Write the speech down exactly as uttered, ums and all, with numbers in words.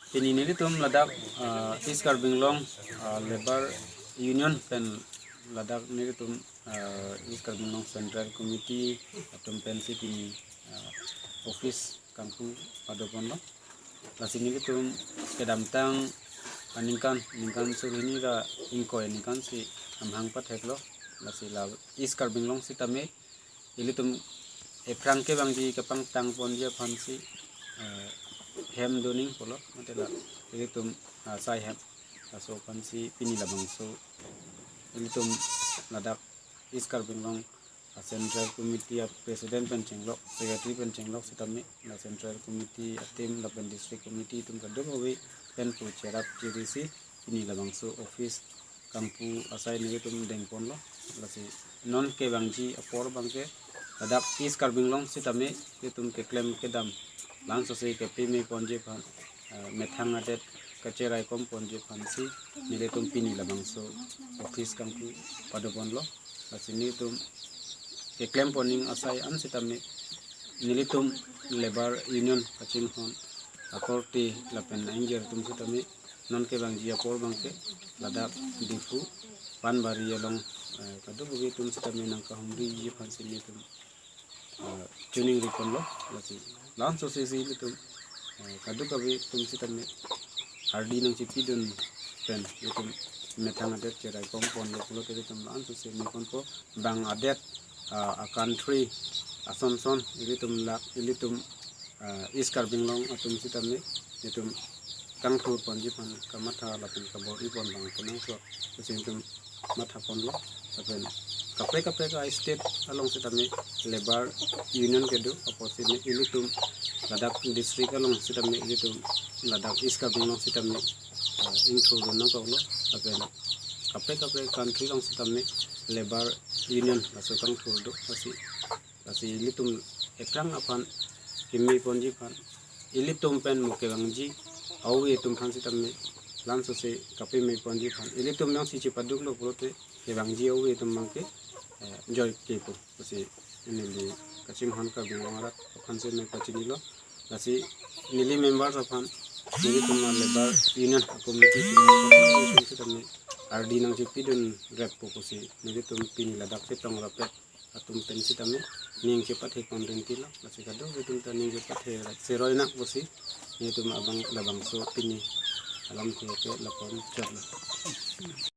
Pini nelitum ladak, ah, East Karbi Anglong, ah, Labour Union pen ladak nelitum, ah, East Karbi Anglong Central Committee atum pensi pini, ah, office kangpu padoponlo. Lasi nelitum kedamtang aningkan, ningkan suri hini ra ingkoi aningkan si amahang patheklo. Lasi la East Karbi Anglong sitame ilitum ephrang kevangji kepangtang ponji aphansi, eh, hem doning pulo, mate la ilitum, ah, sai hem. Laso aphansi pini labangso ilitum ladak East Karbi Anglong, ah, Central Committee a President pen chenglok, Secretary pen chenglok sitame la Central Committee a team lapen District Committee atum kadokave pen pu cherap chirisi pini labangso office kangpu asai nelitum dengponlo. Lasi non kevangji apor abangke ladak East Karbi Anglong sitame ilitum keklem kedam lansose kepime ponji aphan, eh, methang adet kacheraikom ponji aphansi nelitum pini labangso office kangpu padoponlo. Lasi nelitum keklem poning asai an sitame nelitum Labour Union kachinghon akorte lapen a-ingjir atum sitame non kevangji apor abangke ladak Diphu, Panbari along, eh, kadokave atum sitame nangkahumriji aphansi nelitum, eh, chiningriponlo. Lasi lansose si ilitum, eh, kadokave atum sitame ardi nangchipidun pen ilitum methang adet cheraikom ponlo pulote ilitum lansose meponpo, bang adet, ah, a country asonson ilitum la ilitum, ah, East Karbi Anglong atum sitame itum kangthur ponji aphan kamatha lapen kabor-i pon abang kenangsot pusi itum mathaponlo. Lapen kaprek kaprek a-state along sitame Labour Union kedo, apotsi ilitum ladak district along sitame ilitum ladak East Karbi Anglong sitame, ah, ingthurdun nangkoklo. Lapen kaprek kaprek country along sitame Labour Union laso kangthur do. Lasi, lasi ilitum ephrang aphan keme ponji aphan, ilitum pen mo kevangji awi atum aphan sitame lansose kapeme ponji aphan ilitum jongsi chepaduklo pulote kevangji awi atum abangke, eh, joike pu pusi neli kachinghon Karbi Anglong arat aphansi me pachinilo. Lasi neli members aphan, nelitum a Labour Union a committee atum sitame ardi nangchipidun reppo pusi nelitum pini ladak chetong rapet atum pen sitame ning chepathe pon rinti lo. Lasi kadokave atum ta ning chepathe seroi nang pusi nelitum abang labangso pini alamthe ke lapu-an chotlo.